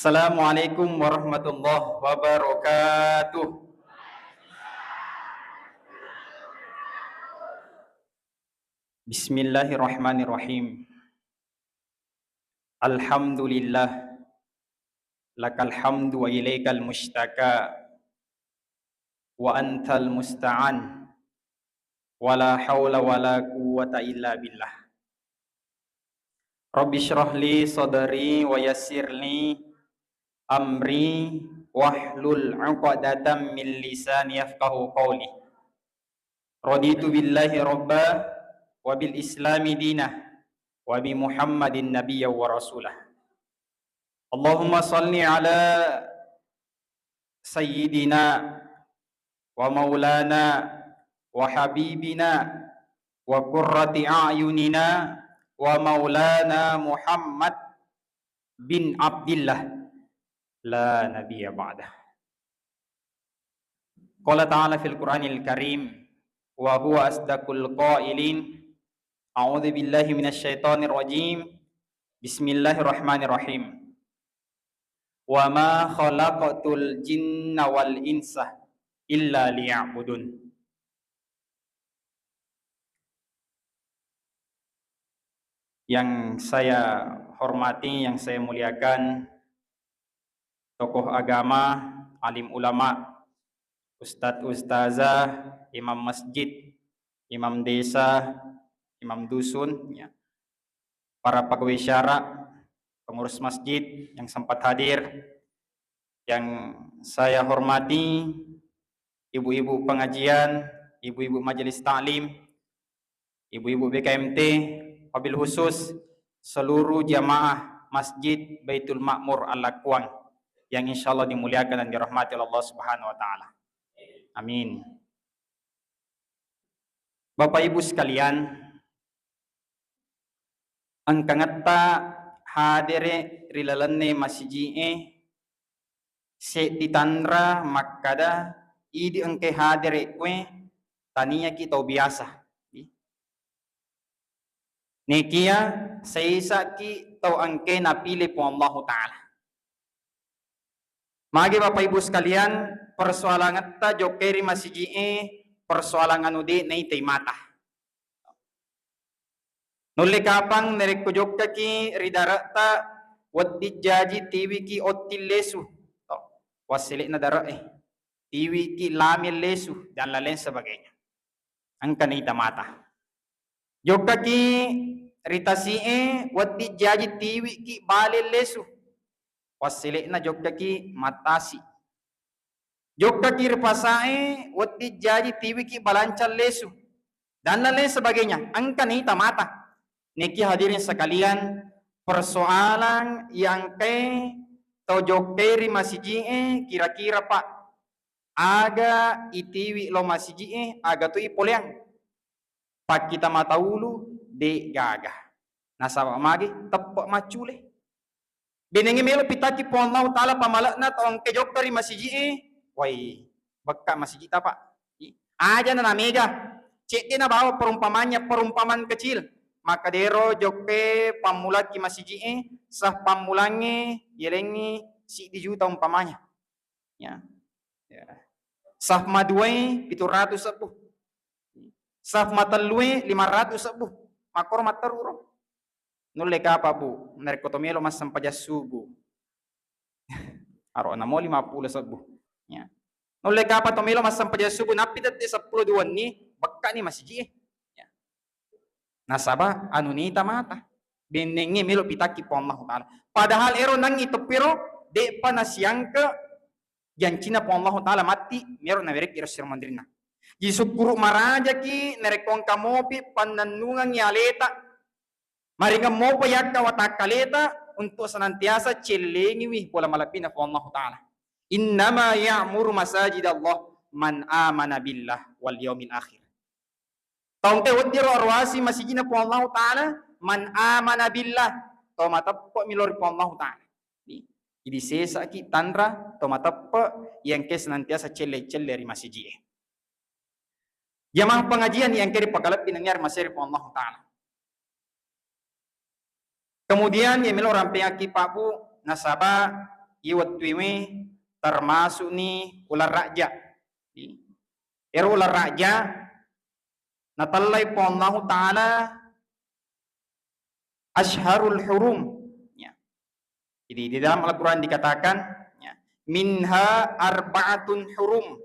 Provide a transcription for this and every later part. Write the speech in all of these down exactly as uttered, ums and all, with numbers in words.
Assalamualaikum warahmatullahi wabarakatuh. Bismillahirrahmanirrahim. Alhamdulillah. Lakal hamdu wa ilaikal mustaka. Wa antal musta'an. Wa la haula wa la quwwata illa billah. Rabbi shrah li sadri wa yassir li amri wahlul 'uqdatam min lisani yafqahu qawli. Raditu billahi rabba wa bil islami dina wa bi Muhammadin nabiyya wa rasulah. Allahumma salli ala sayyidina wa maulana wa habibina wa qurrati a'yunina wa maulana Muhammad bin Abdillah, la nabiyya ba'dah. Qala ta'ala fil Qur'anil Karim, wa huwa asdaqul qailin, a'udzu billahi minasy syaithanir rajim. Bismillahirrahmanirrahim. Wa ma khalaqtul jinna wal insa illa liya'budun. Yang saya hormati, yang saya muliakan, tokoh agama, alim ulama, ustadz ustazah, imam masjid, imam desa, imam dusun, ya, para pegawai syara, pengurus masjid yang sempat hadir, yang saya hormati, ibu-ibu pengajian, ibu-ibu majelis taklim, ibu-ibu B K M T, wabil khusus seluruh jamaah Masjid Baitul Makmur Al-Lakuang yang insya Allah dimuliakan dan dirahmati oleh Allah Subhanahu wa Ta'ala. Amin. Bapak Ibu sekalian, engkangetta hadere ri lalenna masiji'e, seddi tanra makkada, idi engke hadere kue, taniaki tau biasa. Nekia saisaki tau engke napile Puang Allahu Ta'ala. Magi Bapak Ibu sekalian, persoalangetta jokkai ri masiji'e, persoalang anu de naitai mata. Nulle kapang narekko jokkaki ri dare'ta, wedding jaji tiwiki otting lesu. To, wassele'na dare'e. Tiwiki lame lesu dan lain sebagainya. Engka naita mata. Jokkaki ri tasi'e, wedding jaji tiwiki bale lesu. Wassele'na jokkaki mattasi. Jokkaki ri pasae, wedding jaji tiwiki balancang lesu. Dan lain sebagainya. Engka naita mata. Niki hadirin sekalian, persoalan yang ke tau jokkai ri masiji'e kira-kira, Pak, aga itiwi lo masiji'e, aga tu ipoleang. Pakkita mata ulu, de gaga. Nasaba magi teppe maccule. Benengnge melo pitaki Puang Allahu Ta'ala pamalekna tau engke jokka ri masiji'e, wai, bekka masiji ta, Pak. Aja na namega. Cedde na bawa perumpamannya, perumpamaan kecil. Maka dero jokke pammulaki masiji'e, sah pammulangnge yelengngi siddi juta umpamanya. Ya. Ya. Saf maduai pitu ratu sebbu. Saf matellue lima ratu sebbu. Makkoro matteru ro. Nulle kapa, Bu, narekko to melo massempajang subuh. Aro namo lima pulo sebbu. Ya. Nulle kapa to melo massempajang subuh, nappi tette seppulo dua wenni, bekka ni masiji e. Ya. Nasaba anu nita mata. Bennengnge melo pitakki Puang Allahu Ta'ala. Padahal ero nangngi teppiro, de'pa nasiangke jancinna Puang Allahu Ta'ala matti, mero nawerekki ro siro monrinna. Ji sukkuru marajaki narekko engka mopi pannennungengngi aleta, maringeng mopa yakka watakkaleta untuk senantiasa cellengiwi bola malebbina Puang Allahu Ta'ala. Innama ya'muru masajidallah man amana billah wal yaumil akhir. Tau engka weddiro aruasi masijina Puang Allahu Ta'ala, man amana billah, to mateppe milo ri Puang Allahu Ta'ala. Jadi sesaki tanra to mateppe yang ke senantiasa celle-celle ri masiji e. Jamaah pengajian yang ke ripakalebbi nennia ri maseri Puang Allahu Ta'ala. Kemudian, ya melo rampengakki, Pak, Bu, nasaba Iye wettuewe termasukni uleng Rajab. Ero uleng Rajab natellai Puang Allahu Ta'ala Ashharul Hurum. Ya. Jadi di dalam Al-Quran dikatakan, ya, "Minha arba'atun hurum."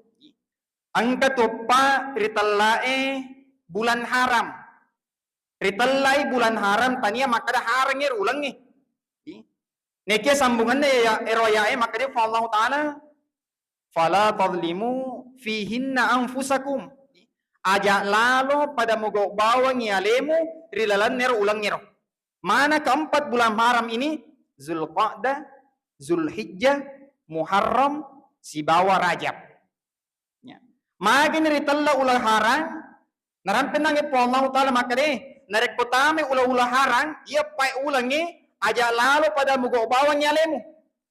Engka toppa ritellae bulan haram. Ritellai bulan haram, tania makkeda harang ero ulengnge. Nekia sambunganna ya, ero ayae makkeda Allahu Ta'ala, "Fala tadlimu fihinna anfusakum." Aja lalo pada mogau bawangi alemu ri lalenna ero ulengngero. Mana keempat bulan haram ini? Zulqa'dah, Zulhijjah, Muharram, sibawa Rajab. Ya. Magani ritella uleng harang, narampe nangnge Puang Allahu Ta'ala makkeda, narekko tame uleng-uleng harang, iya pae ulengnge aja lalo pada mogau bawangi alemu.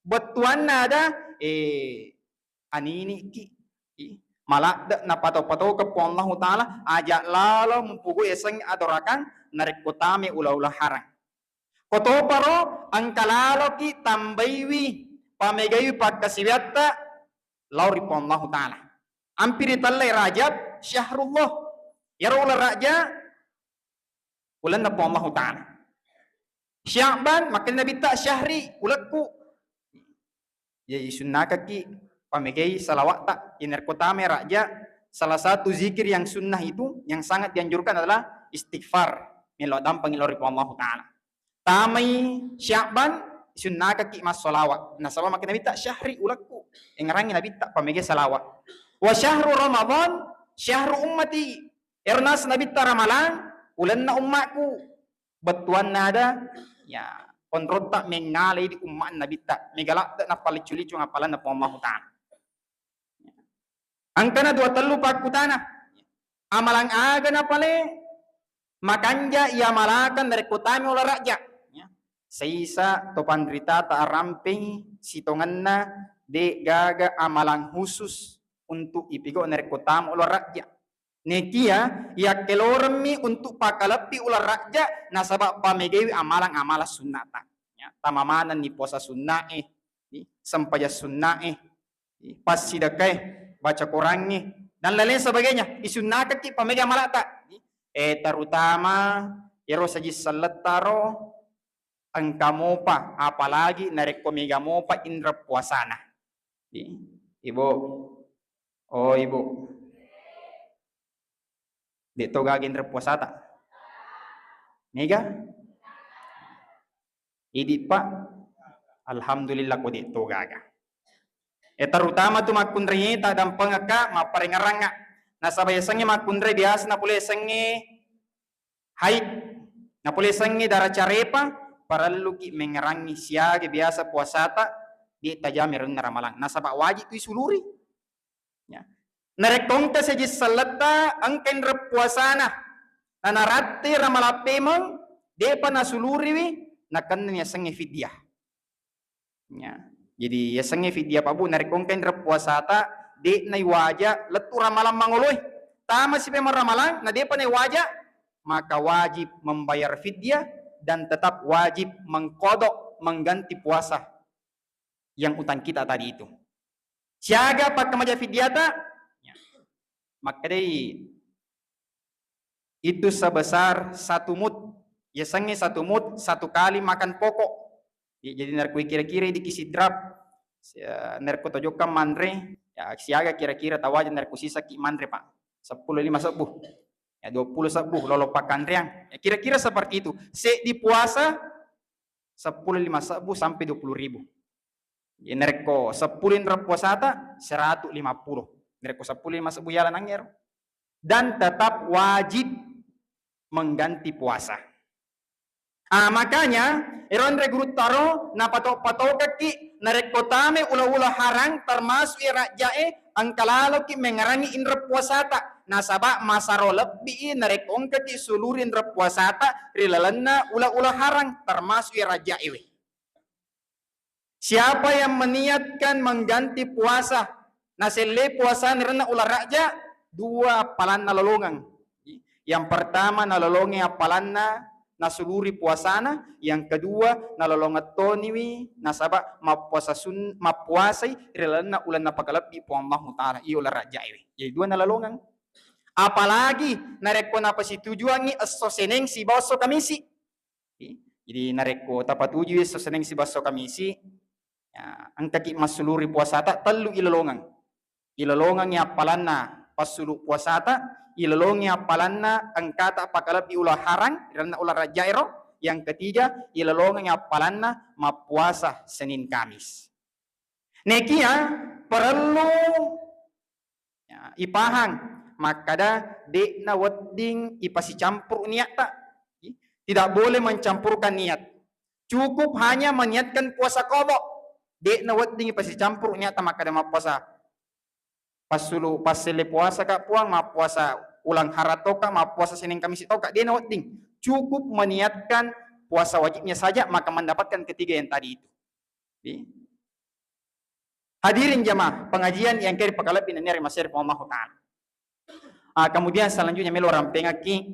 Bettuanna ada, eh, aniniki. Ih, maladde napatau-patauke Puang Allahu Ta'ala, aja lalo mupogau yasengnge adorakang narekko tame uleng-uleng harang. Kotoparo engka laloki tambaiwi, pamegaiwi pakkasiwiatta lao ri Puang Allahu Ta'ala. Ampi ritellai Rajab, syahrullah. Iyaro uleng Rajab, ulenna Puang Allahu Ta'ala. Sya'ban, makkeda Nabitta, "Syahri, ulekku." Ya, isunnakaki pamegai salawatta. Iyarekko tame Rajab, salah satu zikir yang sunnah itu, yang sangat dianjurkan adalah istighfar. Melo dampeng lao ri Puang Allahu Ta'ala. Tamai Sya'ban, sunnakaki massalawa. Nasaba makkeda Nabitta, "Syahri, ulekku." Engngerangi Nabitta pamegai salawa. "Wa syahru Ramadan, syahru ummati." Ero naseng Nabitta Ramalang, ulenna ummaku. Bettuanna ada, ya, onrotta mengngalai di umma Nabitta. Mega ladde nappaliccu-liccu appalanna Puang Allahu Ta'ala. Engkana dua tellu pakkutana. Amalang aga napale makanja iamalakang narekko tame uleng Rajab? Ya. Saisa to panritata arampei sitongenna de gaga amalang khusus untuk ipigau narekko tame uleng Rajab. Nekia yakkeloremmi untuk pakaleppi uleng Rajab nasaba pamegaiwi amalang-amalang sunnata. Ya, tama manenni puasa sunnae, sempajang sunnae, passidekkae, baca Qurangnge, dan lain-lain sebagainya. Isunnakekki pamega amalata. Eh, terutama ero sajing sellettaro engka mopa, apalagi narekko mega mopa inreng puasana. Ibu, oh ibu, de to gaga inreng puasata? Mega? Idi, Pak. Alhamdulillah, ko de to gaga. Eh, terutama tu makkunrai ta dampengekka, mapparengeranga. Nasaba yasengnge makkunrai biasa napole yasengnge haid. Napole yasengnge dara carepa, parelluki mengerangi siaga biasa puasata, de tajami renna ramalang. Nasaba wajib tu isuluri. Ya. Narekko engka seji selletta, engka inreng puasana, na naratti ramalang pemeng, depa nasuluriwi, nakenna yasengnge fidyah. Ya. Jadi yasengnge fidyah, Pak Bu, narekko engka inreng puasata, de naiwaja lettu ramalang mangoloe. Tama si pemeng ramalang, na depa naiwaja, maka wajib membayar fidyah dan tetap wajib mengqadha, mengganti puasa yang utang kita tadi itu. Siaga pakkamaja fidyata? Ya. Makkedai itu sebesar satu mud. Yasengnge satu mud satu kali makan pokok. Ya, jadi narekko kira-kira idi ki sidrap, ya, narekko tojokka manre, ya, siaga kira-kira tawaja narekko sisaki manre, Pak. Seppulo lima sebbu. Ya, dua puluh sebbu lolo pakkanreang. Ya, kira-kira seperti itu. Seddi puasa, seppulo lima sebbu sampai dua puluh ribu. Ya, narekko seppulo inreng puasata, seratu lima puluh. Narekko seppulo lima sebbu yala nangngero. Dan tetap wajib mengganti puasa. Ah, makanya, ero anre guru taro, napato-patokekki, narekko tame ula-ula harang, termasuk i rajjae, engka laloki mengerangi inreng puasata. Nasaba masaro lebbi i narekko engkaki suluri inreng puasata ri lalenna ula-ula harang, termasuk i rajjae we. Siapa yang meniatkan mengganti puasa, naselle puasa narenna uleng rajja, dua appalanna lolongeng. Yang pertama, nalolonge appalanna nasuluri puasana, yang kedua, nalolongeng toniwi nasaba mappuasa sun-, mappuasai ri lalenna uleng napakalebbi Puang Allahu Ta'ala, iya uleng rajjaewe. Jadi dua nalolongeng. Apalagi narekko napasitujuangngi esso Seneng sibawa esso Kamisi. Jadi narekko tapatujui esso Seneng sibawa esso Kamisi, ya, engkaki massuluri puasata tellu ilolongeng. Ilolongengngi appalanna passulu puasata, ilolongengngi appalanna engkata pakalebbi uleng harang, irenna uleng rajjaero. Yang ketiga, ilolongengngi appalanna mappuasa Senin Kamis. Nekia parellu, ya, ipahang makkada de'na wedding ipasicampuru niatta. Tidak boleh mencampurkan niat. Cukup hanya meniatkan puasa qadha. De'na wedding ipasicampuru niatta makkada mappuasa passulu, passelle puasa ka Puang, mappuasa uleng harang toka, mappuasa Senin Kamis toka, de'na wedding. Cukup meniatkan puasa wajibnya saja, maka mendapatkan ketiga yang tadi itu. Jadi, hadirin jamaah pengajian yang keri pakalebbi nennia ri maseri Puang Allahu Ta'ala. Ah, kemudian selanjutnya melo rampengakki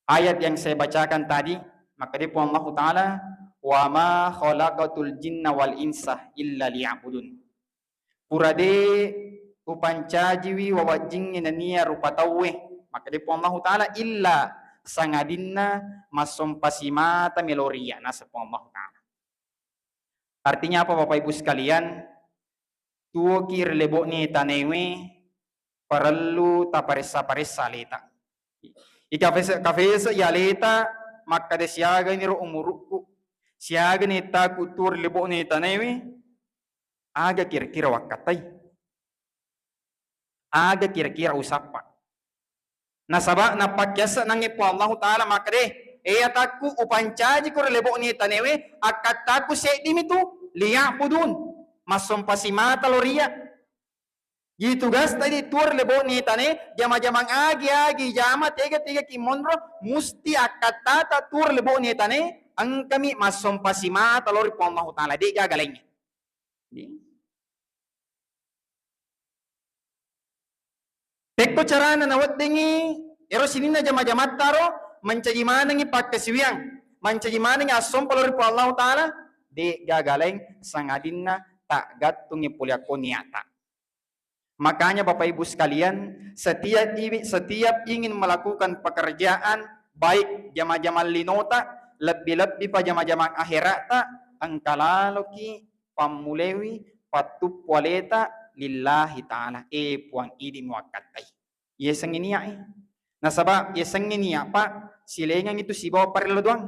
ayat yang saya bacakan tadi, makkeda Puang Allahu Ta'ala, "Wa ma khalaqatul jinna wal insa illa liya'budun." Pura de upancajiwi wawajjingnge nennia rupa tauwe, makkeda Puang Allahu Ta'ala, illa sangadinna massompa simata melo ri iyya, naseng Puang Allahu Ta'ala. Artinya apa, Bapak Ibu sekalian? Tuoki ri lebo'ni tanewe parellu taparessa-paressa aleta. Ikafese-, kafese i aleta makkeda, siaganiro umurukku, siagani ettaku tuo ri lebo'ni tanewe, aga kira-kira wakkattai? Aga kira-kira usappa? Nasaba nappakkiasse nangnge Puang Allahu Ta'ala makkeda, e atakku, upancajiko ri lebo'ni tanewe, akkattaku seddimi tu, liya'budun, massompa simata lo ri iyya. Jadi tugasta idi tuo ri lebo'ni tane, jama-jamang agi-agi jama, tega-tegaki monro, musti akkattata tuo ri lebo'ni tane, engkami massompa simata lo ri Puang Allahu Ta'ala, de'gaga laingnge. Pekko carana naweddingngi ero sininna jama-jamatta ro, mancaji manengngi pakkasiwiang, mancaji manengngi assompa lao ri Puang Allahu Ta'ala, de'gaga laing sangadinna taggattungngi pole akko niatta. Makanya Bapak Ibu sekalian, setiap i-, setiap ingin melakukan pekerjaan, baik jama-jamang linota, lebbi-lebbi pa jama-jamang akheratta, engka laloki pammulewi pattuppu aleta lillahi ta'ala. Eh, Puang, idi muakkattai. Yasengngi nia'i. Nasaba yasengngi nia, Pak, silengang itu sibawa parello doang.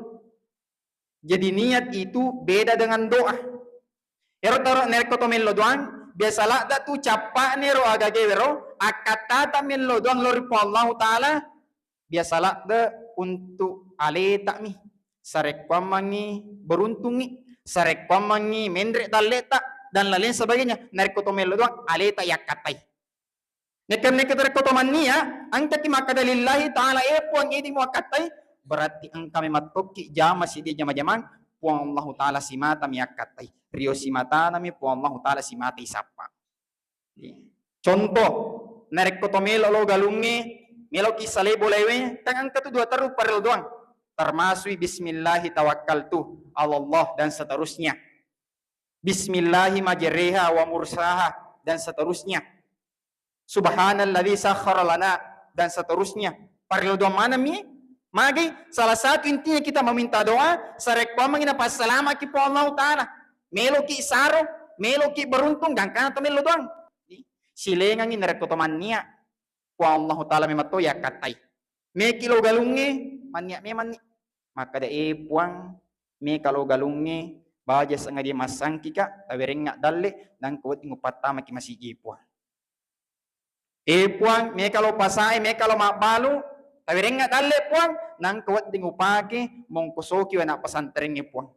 Jadi niat itu beda dengan doa. Ero taro narekko to mello doang, biasa ladda tu cappa'na ero agage wero, akkattata mello doang lao ri Puang Allahu Ta'ala, biasa ladde untuk aleta mi, sarekkuammengngi beruntungngi, sarekkuammengngi menre dalleta, dan lain sebagainya. Narekko to mello doang, aleta yakkattai. Nekka-, nekka tarekko to mannia, engkaki makkeda lillahi ta'ala, eh Puang, idi muakkattai, berarti engka memang tokki jama siddi jama-jamang, Puang Allahu Ta'ala simata mi akkattai. Rio simatana mi Puang Allahu Ta'ala simata isappa. Contoh, narekko to melo lo galungnge, meloki salai bolaewe, kan engka tu dua terru parello doang. Termasuk bismillahi tawakkaltu alallah dan seterusnya. Bismillahi majreha wa mursaha dan seterusnya. Subhanalladzi sakhkhara lana dan seterusnya. Parello doang maneng mi. Magi salah satu intinya kita meminta doa, sarekkuammengngi napassalamaki Puang Allahu Ta'ala. Meloki saro, meloki beruntung, gangkana to mello doang. Silengangngi narekko to mannia, Puang Allahu Ta'ala memang to yakkattai. Meki lo galungnge, mannia memanni. Makkeda, eh Puang, meka lo galungnge, baja sengadia massangkika, tawerengnga dalle, nangka wedding upattamaki masigi, Puang. Eh Puang, meka lo pasae, meka lo mabbalu, tawerengnga dalle, Puang, nangka wedding upake mongkosoki anak pesantrengnge, Puang.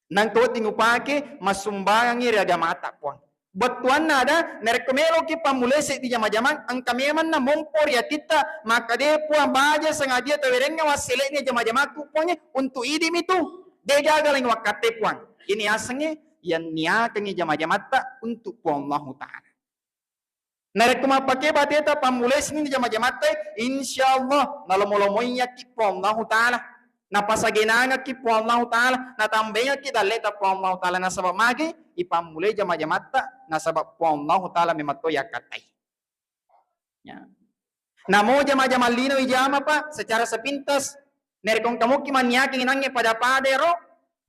Nangka wedding upake massumbangangngi ri agamata, Puang. Bettuanna ada, narekko meloki pammulai seddi jama-jamang, engka memanna mompo ri atitta, makkeda, Puang, baja sengadia tawerengnga wassele'ni jama-jamakku, Puang, untuk idi mi tu. De'gaga laing wakkatte, Puang. Ini asengnge yang niakengngi jama-jamatta untuk Puang Allahu Ta'ala. Narekko mappake bateta pammulai sining jama-jamatta, insyaallah nalomo-lomoiyakki Puang Allahu Ta'ala. Napasagenangekki Puang Allahu Ta'ala, natambengekki dalleta Puang Allahu Ta'ala. Nasaba magi ipammulai jama-jamatta, nasaba Puang Allahu Ta'ala mematto yakkattai. Ya. Namo jama-jamang lino ijama, Pak, secara sepintas. Narekko engka mokki manniakeng nangnge pada-pada ero,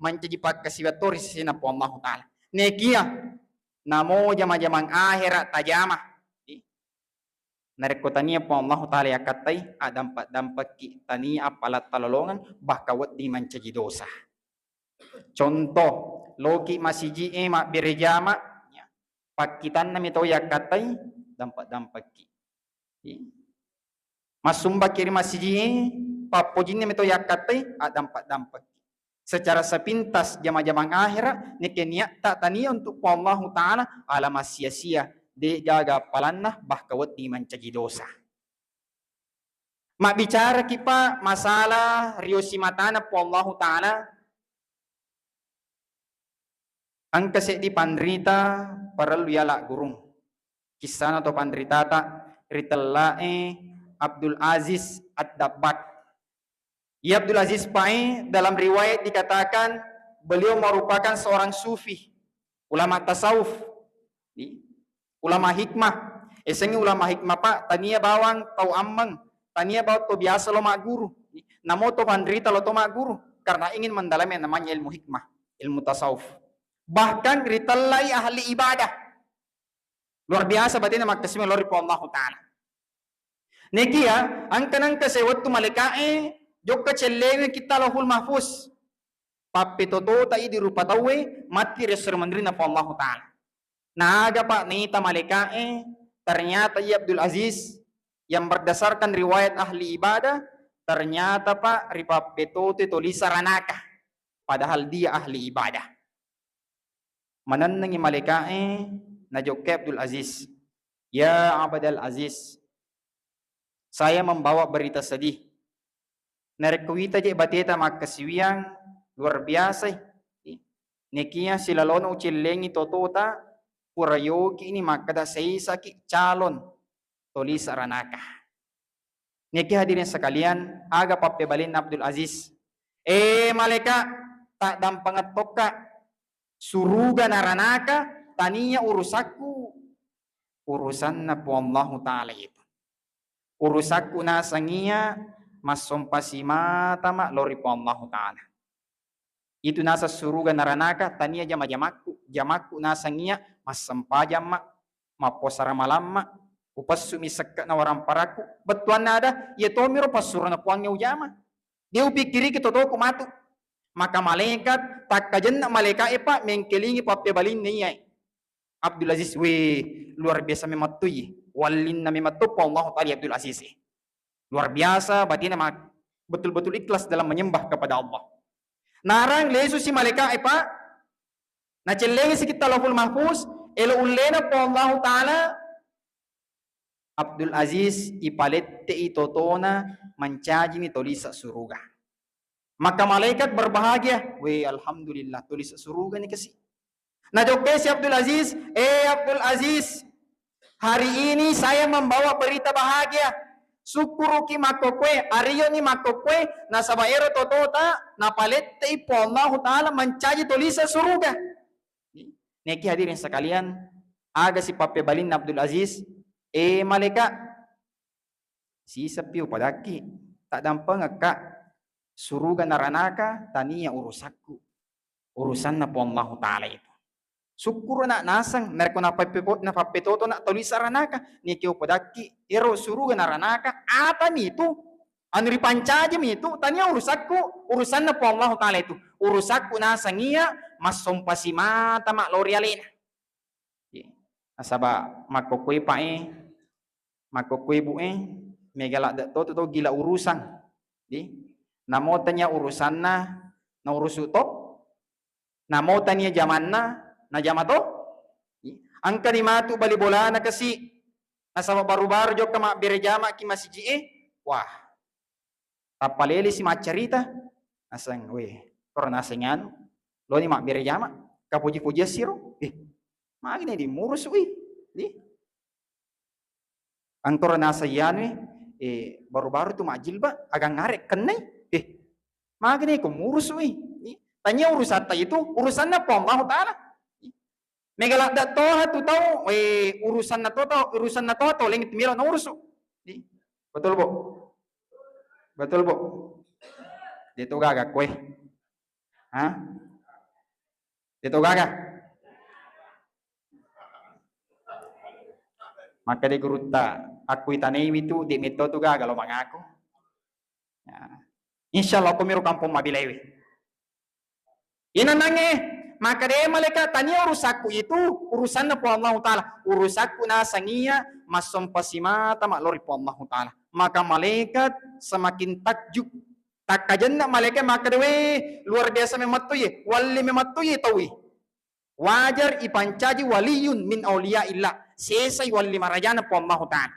mancaji pakkasiwiang to ri sesena Puang Allahu Ta'ala. Nekia namo jama-jamang akhera tajama. Narekko tania Puang Allahu Ta'ala yakkattai, addampa-dampakki tania appala talolongang, bahkan wedding mancaji dosa. Contoh, loki masiji'e mabbere jama, ya, pakkitanna mi tau yakkattai, dampa-dampakki. Ya. Massumbakki ri masiji'e, pappojinna mi tau yakkattai, addampa-dampakki. Secara sepintas jama-jamang akhera, nekke niatta tania untuk Puang Allahu Ta'ala, ala massia-sia, de gaga appalanna, bahkan wedding mancaji dosa. Mabbicaraki, Pak, masalah rio simatana Puang Allahu Ta'ala, engka seddi panrita parellu yala gurung. Kissana to panritata, ritellae Abdul Aziz Ad-Dabbagh. Iya Abdul Aziz Pae, dalam riwayat dikatakan beliau merupakan seorang sufi, ulama tasawuf, di-, ulama hikmah. Esengi ulama hikmah, Pak, tania bawang tau ammeng, tania bawang to biasa lo magguru. Namo to panrita lo to magguru karena ingin mendalami yang namanya ilmu hikmah, ilmu tasawuf. Bahkan ritellai ahli ibadah. Luar biasa batena makkasiwiang lao ri Puang Allahu Ta'ala. Nekia, engka nengka sewettu malaika'e jokka cellengeng kitta Lauhul Mahfuz. Pappetotota idi rupa tauwe matti ri esso ri munrinna Puang Allahu Ta'ala. Naaga, Pak, naita malaika'e, ternyata iya Abdul Aziz yang berdasarkan riwayat ahli ibadah, ternyata, Pak, ripappetotoi tolisa ranaka. Padahal dia ahli ibadah. Manennengi malaika'e, najokkai Abdul Aziz. Ya Abdul Aziz, saya membawa berita sedih. Narekko wita je bateta makkasiwiang, luar biasa i. Nekia silalona ucellengi totota, pura yoki ini makkeda seisaki calon tolisa ranaka. Niki hadirin sekalian, aga pappebalinna Abdul Aziz? Eh, malaika, taddampengeng tokka suruga naranaka, tania urusakku, urusanna Puang Allahu Ta'ala itu. Urusakku nasengia massompa simata ma lao ri Puang Allahu Ta'ala. Itu naseng suruga naranaka tania jama-jamakku, jamakku nasengia massempajang ma, mappuasa ramalang ma, upessu mi sekke'na waramparakku. Bettuanna ada, iya tomiro passurona Puangnge ujama. Dia upikkiriki totoku matu. Maka malaikat, takkajenna malaika'e, Pak, mengkelingi pappebalinna iyae. Abdul Aziz, weh, luar biasa memang tu, ye. Wallinna memang tu Puang Allahu Ta'ala Abdul Aziz, eh. Luar biasa, batena ma-, betul-betul ikhlas dalam menyembah kepada Allah. Narang lesu si malaika, eh, Pak. Nacellengi si kitta Lauhul Mahfuz, elo ullena Puang Allahu Ta'ala, Abdul Aziz ipalettei totona mancajini tolisa suruga. Maka malaikat berbahagia, "Weh, alhamdulillah, tolisa suruga ni kasi." Najokkai si Abdul Aziz, "Eh, Abdul Aziz, hari ini saya membawa berita bahagia. Sukkuruki makkokkoe, ariyoni makkokkoe, nasaba ero totota napalettei Puang Allahu Ta'ala mancaji tolisa suruga." Neki hadirin sekalian, aga si pappebalinna Abdul Aziz, "Eh, malaika, siseppi upadakki, taddampengekka, suruga naranaka tania urusakku, urusanna Puang Allahu Ta'ala itu. Sukkuru na naseng, narekko napappepo-, napappetoto na tolisa ranaka, niki upadakki, ero suruga naranaka, atami itu, anu ripancajimi itu, tania urusakku, urusanna Puang Allahu Ta'ala itu. Urusakku naseng iya, massompa simata ma lao ri alena." Ye. Nasaba makkokkoe, Pak, eh, makkokkoe, Bu, eh, mega ladde to tu tau gila urusang. Di, namo tania urusanna, na urusu to, namo tania jamanna, na jama to. Di, engkani matu bali bolana kasi, nasaba baru-baru jokka mabbere jama ki masiji, eh, wah, tappalele si maccarita, naseng, weh, koro naseng anu, loni mabbere jama, kapoji-poji assiro, eh, magi ne di murusu i, di. Engkoro naseng iyanu, eh, baru-baru tu majjilbab, agang are kennai. Eh, magani ko murusu i. Tania urusatta itu, urusanna Puang Allahu Ta'ala. Mega ladda toha tu tau, eh, urusanna to tau, urusanna toha tau laing tu melo naurusu. Betul, Bu? Betul, Bu? Itu gaga kue. Hah? Itu gaga. Maka di gurutta, aku itanaiwi tu, di metto tu gaga lo mangaku. Ya. Insya Allah, aku miru kampung mabilaiwi. Inanange, maka de malaikat tania urusakku itu, urusanna Puang Allahu Ta'ala. Urusakku nasang iya, massompa simata maklori Puang Allahu Ta'ala. Maka malaikat semakin takjub. Takkajenna malaikat maka dewe, luar biasa memattu ye, walli memattu ye taui. Wajar ipancaji waliyun min auliya illah. Sesai walli marajana Puang Allahu Ta'ala.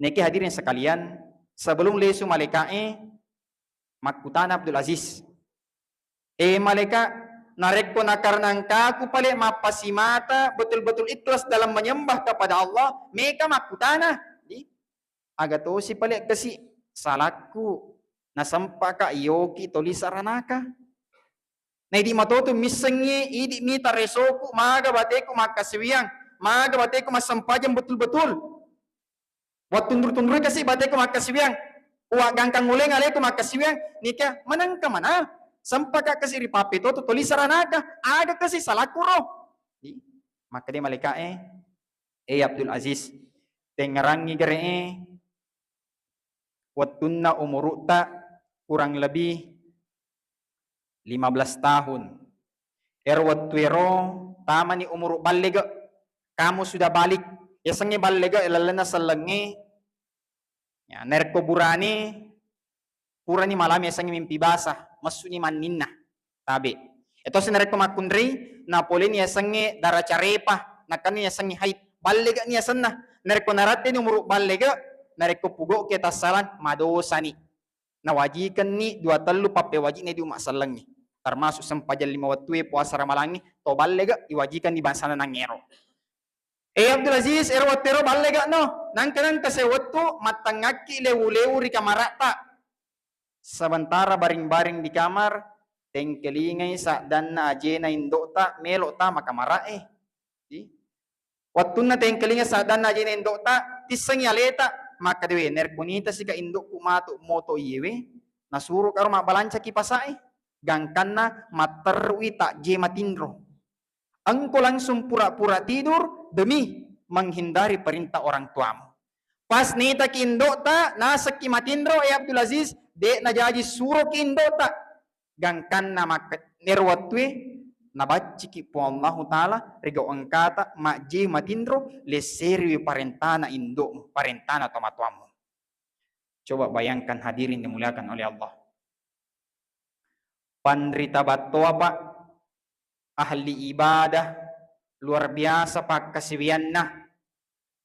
Neke hadirin sekalian, sebelum lesu malaika'e, makkutana Abdul Aziz, "Eh malaika, narekko nakarena engkaku pale mappasimata betul-betul ikhlas dalam menyembah kepada Allah, meka makkutana, di, aga tosi pale kasi salakku nasempaka iyoki toli saranaka?" Na idi matotu missengngi, idi mita resoku, maga bateku makkasiwiang, maga bateku massempajang betul-betul. Wattundur-tundurui kasi bateku makkasiwiang, uwaggangkang uleng aleku makkasiwiang, nika manengka mana? Sempaka kasi ri pappetoto toli saranaka, aga kasi salakku ro? Di, makkeda malaika'e, eh Abdul Aziz, tengngerangngi gere'e, wettunna umuru'ta kurang lebih lima belas tahun. Ero wettuero tamani umuru ballege, kamu sudah balik. Yasengnge ballege lalenna sellengnge. Ya, narekko burane purani malami yasengnge mimpi basah, messuni manninna. Tabe. Etosi narekko makkunrai, napoleni yasengnge dara carepa, nakenni yasengnge haid. Ballegeni yasenna. Narekko naratteni umuru ballege, narekko pugokke tassalang, madosani. Nawajikenni dua tellu pappewaji'na di umma sellengngi, termasuk sempajang lima wettue, puasa ramalangngi, to ballega iwajikenni bangsana nangngero. Eh Abdul Aziz, ero wettuero ballega no, nangka nangka sewettu mattangakki lewu-lewu ri kamara'ta. Sementara baring-baring di kamar, tengkelingai saddanna ajena indo'ta melo tama kamara'e. Di? Wettunna tengkelinga saddanna ajena indo'ta, tissengi aleta, makkedawe, "Narekko nitasika indo'ku matu moto iyewe, nasuroka ro mabbalanca kipasa'e, gangkanna matterru'i tajje matinro. Engko langsung pura-pura tidur demi menghindari perintah orang tuamu." Pas nitaki indo'ta, nasekki matinro, eh Abdul Aziz, de' najaji suroki indo'ta. Gangkanna makke-, nero wettue nabacciki Puang Allahu Ta'ala ri gau engkata majje matinro, lesseriwi parentana indo'mu, parentana tomatoammu. Coba bayangkan hadirin dimuliakan oleh Allah. Panrita battoa, Pak, ahli ibadah, luar biasa pakkasiwianna.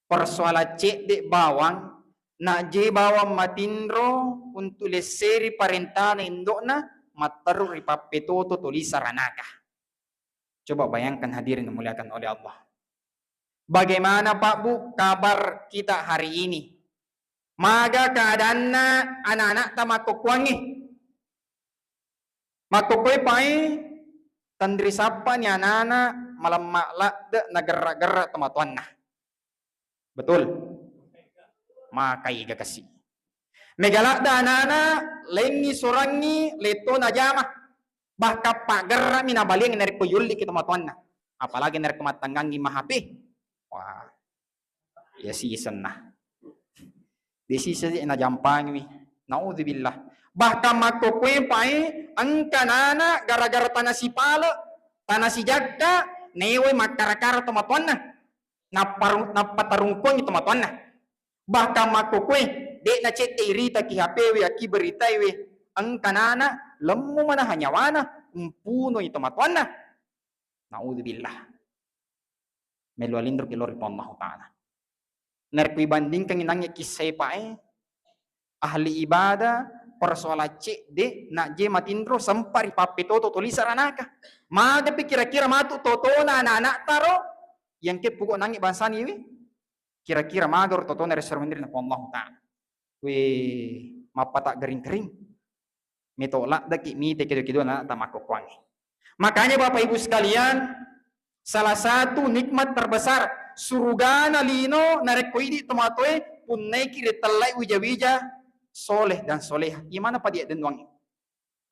Persoalan cedde bawang, najje bawang matinro untuk lesseri parentana indo'na, matteru ri pappetoto toli saranaka. Coba bayangkan hadirin dimuliakan oleh Allah. Bagaimana Pak Bu kabar kita hari ini? Maga keadaanna anak-anakta makkokkoangngi? Makkokkoi pae tenri sappani anana malemma ladde nagerra-gerra tomatoanna. Betul? Maka iga kasi. Mega ladde anana laingngi sorangngi letto najama. Bahkan paggerrami nabaliang narekko yulliki tomatoanna. Apalagi narekko mattanggangngi ma H P. Wah, iya sisenna. De sise najampangiwi. Naudzubillah. Bahkan makkokkoe pae engka nana gara-gara tana sipale, tana sijakka, newai makkara-kara tomatoanna. Napparu-, nappatarungkuangngi tomatoanna. Bahkan makkokkoe, de nacette irita ki H P we, akki beritaiwe, engka nana lemmu manaha nyawana, mpunoi tomatoanna. Naudzubillah. Melo alinroki lao ri Puang Allahu Ta'ala. Narekko ibandingkangngi nangnge kissae pae, ahli ibadah, persoalan cedde, najje matinro, sempa ri pappetoto toli saranaka. Magapi kira-kira matu totona anak-anakta ro, yangke pugo nangnge bangsaniwi? Kira-kira magaro totona ri sero menri na Puang Allahu Ta'ala. Wé, mappata gering-gering. Meto laddaki mite kedo-kedo na tamakkokkoangnge. Makanya Bapak Ibu sekalian, salah satu nikmat terbesar surugana lino narekko idi tomatoe punnaiki ritellai wija-wija soleh dan soleha. Imana padi dennuangnge.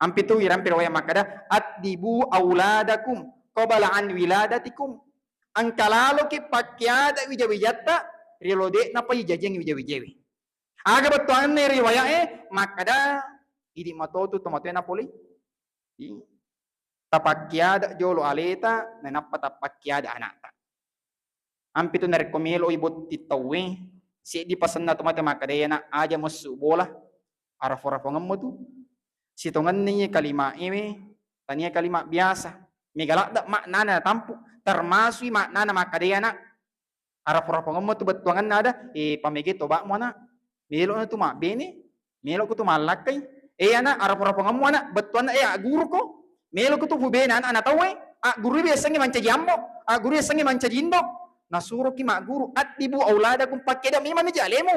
Ampitu irampe riwaya makkada, "Addibu auladakum qabla an wiladatikum." Engka laloki pakkeada wija-wijatta riolo de'napa ijajiang wija-wijawe. Aga bettuanna riwayae makkada, idi matotu tomatoe napole. Di. Tapakkiada jolo aleta, nainappa tapakkiada anakta. Ampitu narekko meloi botting tauwe, seddi pasenna tomatoe makkada, "Iyana aja messu bola, arafo-rafongemmo tu." Sitongenni kalima ewe, tania kalima biasa. Mega ladde maknana natampu, termasui maknana makkada, "Iyana arafo-rafongemmo tu bettuangenna ada, eh, pamege toba'mu ana, melo na tu mabbene, melo ko tu mallakkai, eh, ana arafo-rafongemmo ana, bettuanna, eh, agguruko, melo ko tu fubena ana, ana tauwe, aggurui biasangnge mancaji ambo, aggurui biasangnge mancaji indo, nasuroki magguru, addibu auladakum, pakkeda memang ni jalemu."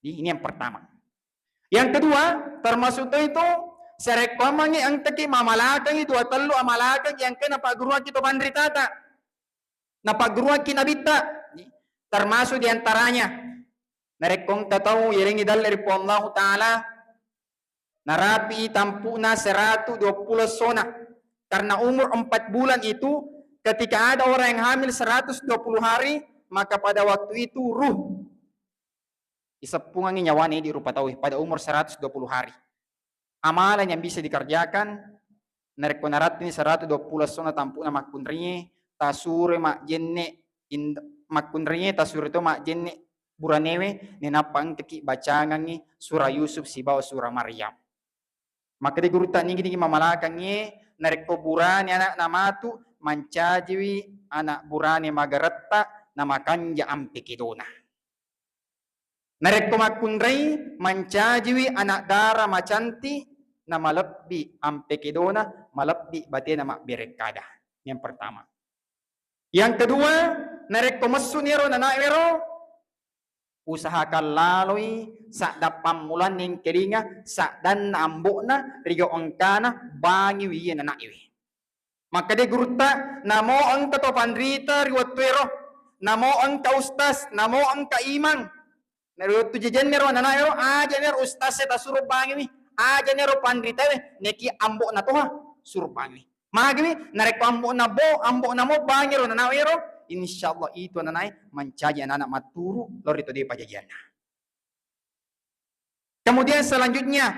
Ini, ini yang pertama. Yang kedua, termasuk to itu, sarekkoammengngi engkaki mamalakengngi dua tellu amalakeng yang kena pagguruaki to panritata. Napagguruaki nabitta, termasuk diantaranya, narekko engka tau yerengi dalle ri Puang Allahu Ta'ala, narapi tampu'na seratu dua puluh essona, karena umur empat bulan itu, ketika ada orang yang hamil seratus dua puluh hari, maka pada waktu itu ruh iseppungangngi nyawana idi rupa tauwe pada umur seratus dua puluh hari. Amalan yang bisa dikerjakan, narekko narattini seratu dua puluh essona tampu'na makkunraie, tasuro majjenne ind-, makkunraie tasuro to majjenne buranewe, nainappa engkaki bacangangngi sura Yusuf sibawa sura Maryam. Makkeda gurutta, nigi-nigi mamalakengngi, narekko burane ana'na matu, mancajiwi ana burane magaretta namakanja ampe kedona. Narekko makkunrai, mancajiwi anak dara macanti, na malebbi ampe kedona, malebbi batena mabberekkada. Yang pertama. Yang kedua, narekko messuni ero nanaewero, usahakan laloi sadda pammulanna engkelinga saddanna ambo'na ri gau engkana bangiwi iye nanaewe. Makkeda gurutta, namo engka to panrita ri wettuero, namo engka ustaz, namo engka imang. Na ri wettu jajanna ro ananaero, aja nero ustaz e tasuro bangiwi, aja nero panritawe, neki ambo'na toha suro bangiwi. Magiwi, narekko ambo'na bo, ambo'na mo bangiro nanaero, insyaallah itu ananae mancaji anana matturu lao ri to de pajajianna. Kemudian selanjutnya,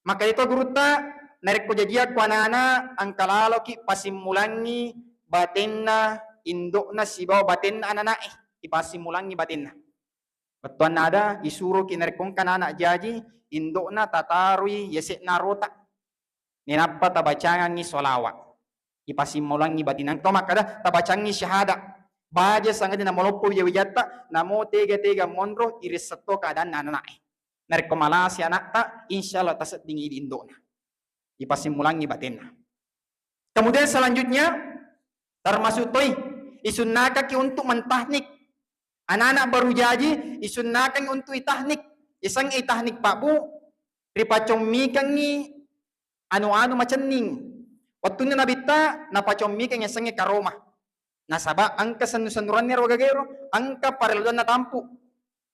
maka itu gurutta, narekko jajiakko anana, engka laloki pasimmulangi batenna indo'na sibawa batenna ananae, ipasimulangi batenna. Bettuanna ada, isuroki narekko engka anana jaji, indo'na tatarui yase'na rota. Nainappa tabacangangngi sholawat. Ipasimmaulangngi batinna. Engka makkada tabacangngi syahadat. Baja sangadi namaloppo wija-wijatta, namo tega-tega monro, irissetto keadaanna anana'e. Narekko malasi anakta, insyaallah taseddingi idi indo'na. Ipasimmaulangngi batinna. Kemudian selanjutnya, termasuk toi, isunnakaki untuk mentahnik. Anak-anak baru jaji, isunnakang untuk itahnik. Iseng itahnik, Pak Bu, ripacommikengngi anu-anu macenning. Wettunna Nabitta, napacommikengngi yasengnge karoma. Nasaba engka sennu-sennuranna ero gagaero, engka parelluanna tampu.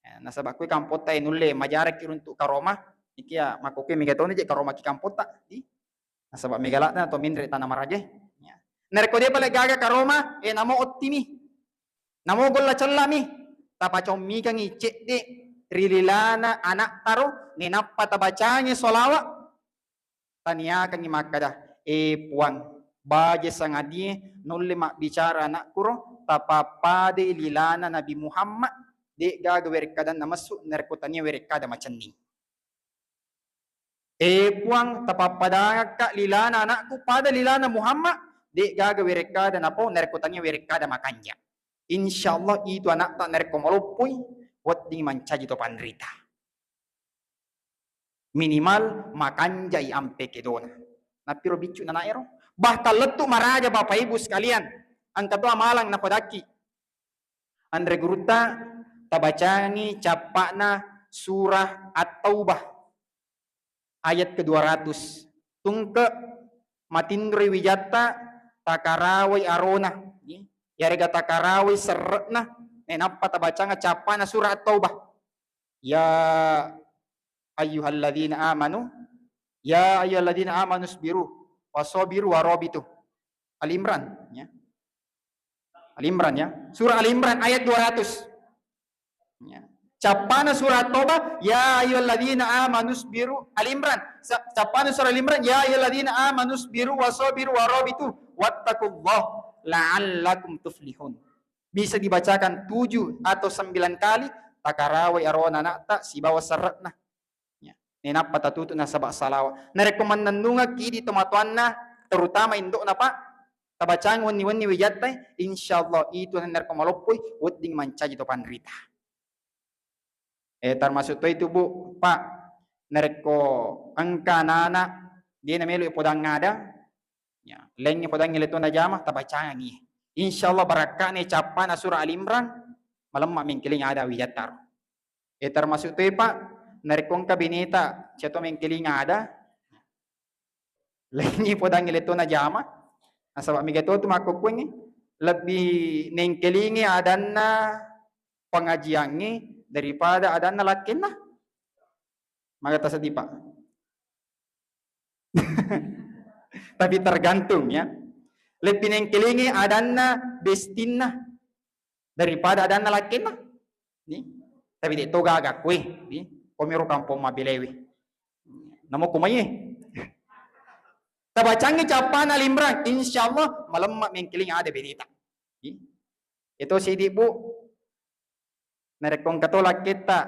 Eh, nasaba kui kampotta e nulle majaraki runtuk karoma, ikia makkokkoe mega toni je karoma ki kampotta. Di. Nasaba mega ladde na to menre tana marajae. Ya. Narekko de pale gaga karoma, eh, namo ottimi. Namo golla cellami. Tapacommikengngi cedde ri lilana anakta ro, nainappa tabacangi sholawat. Taniakangngi makkada, "Eh Puang, baja sangadie nulle mabbicara anakku ro, tapappadai lilana Nabi Muhammad, de gaga werekkadanna messu narekko tania werekkada macenning." Eh Puang, tapappadangakka lilana anakku pada lilana Muhammad, de gaga werekkada napau narekko tania werekkada makanja. Insyaallah itu anakta narekko maloppoi, wedding mancaji to panrita. Minimal makanjai ampe kedona. Nappiro biccu nanaero. Bahkan lettu maraja Bapak Ibu sekalian. Engka to amalang napadakki. Anre gurutta, tabacangi cappa'na surah At-Taubah ayat kedua ratus. Tungke matinroi wijatta, takarawai arona, yarega takarawai serre'na, nainappa tabacanga cappa'na surah At-Taubah. Ya ayyuhalladzina amanu, ya ayyuhalladzina amanu sbiru wasobiru warobitu. Ali Imran, ya. Ali Imran, ya. Surah Ali Imran ayat dua ratus. Ya. Cappana surah At-Taubah, ya ayyuhalladzina amanu sbiru. Ali Imran. Sa-, cappana surah Ali Imran, ya ayyuhalladzina amanu sbiru wasobiru warobitu wattaqullah la'allakum tuflihun. Bisa dibacakan tujuh atau sembilan kali, takarawai arona ana'ta sibawa serre'na. Ya. Nainappa tatutu nasaba salawa. Narekko mannennungekki idi tomatoanna, terutama indo'na, Pak, tabacang wenni-wenni wijatta, insyaallah itu narekko maloppoi wedding mancaji to panrita. Eh, termasuk to itu, Bu, Pak, narekko engka anak-anak dia namelo podang ada, ya, lengngi podangngi letona jama, tabacangangi. Insyaallah barakka'na cappana surah Ali Imran, malemma mengkeling ada wijattaro. Eh, termasuk toi, Pak, narekko engka beneta, cia to mengkeling ada, lengngi podangngi letona jama, nasaba mega to tu makkukkuengngi, lebbi nengkelingi adanna pengajiangngi daripada adanna lakkenna. Maga taseddi, Pak. Tapi tergantung, ya. Lebbi nengkelingi adanna bestinna daripada adanna lakkenna. Ni. Tapi de to gaga kue, ni. Komiro kampong mabelewi. Namo kumai. Tabacangi cappana Ali Imran, insyaallah malemma mengkeling ada beneta. Ni. Itu sidi, Bu. Narekko engka to lakketta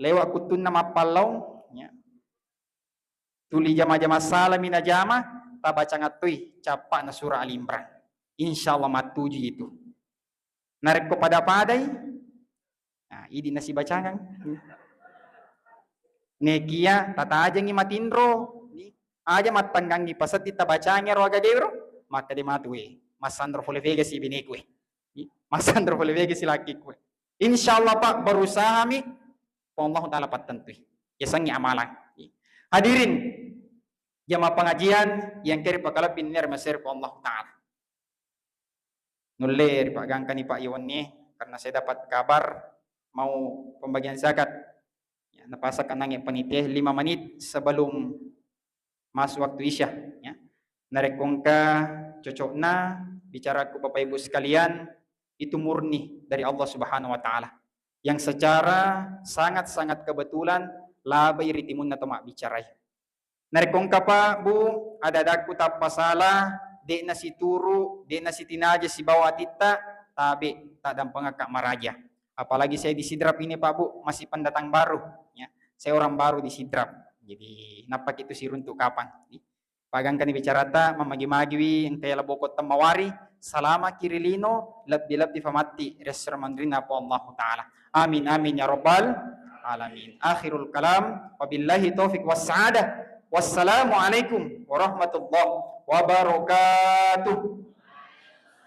lewa kuttunna mappallaung, ya. Tuli jama-jama salami najama, tabacang attui cappa'na surah Ali Imran. Insyaallah mattuju itu. Narekko pada-padai, nah, idi nasibacangang. Nekia tatajengi matinro, aja mattanggangi pasetti tabacangi ro aga dewro, makkade matu we, massanro pole vega si beneku we. Massanro pole vega si lakkiku we. Insyaallah, Pak, berusahami, Puang Allahu Ta'ala pattentui. Yasengngi amalang. Hadirin, jamaah pengajian yang kere pakalebbi nere masere Puang Allahu Ta'ala. Nulle ripaggangkani, Pak, iya wennie, karena saya dapat kabar mau pembagian zakat. Ya, napasakka nangnge panitia lima menit sebelum masuk waktu Isya, ya. Narekko engka cocokna bicaraku, Bapak Ibu sekalian, itu murni dari Allah Subhanahu wa Ta'ala, yang secara sangat-sangat kebetulan labai ri timunna to mabbicarai. Narekko engka, Pak, Bu, ada-adakku tappa sala, de'na situru, de'na sitinaja sibawa atitta, tabe, taddampengakka maraja. Apalagi saya di Sidrap ini, Pak, Bu, masih pendatang baru, ya. Saya orang baru di Sidrap. Jadi, nappaki tu siruntu kapang. Pagangkani bicarata, mamagi-magiwi engka yala boko temmawari, salamaki ri lino, lebbi-lebbi famatti ri esso manrinna Puang Allahu Ta'ala. Amin, amin, ya rabbal alamin. Akhirul kalam, wabillahi taufiq wassa'adah. Wassalamualaikum warahmatullahi wabarakatuh.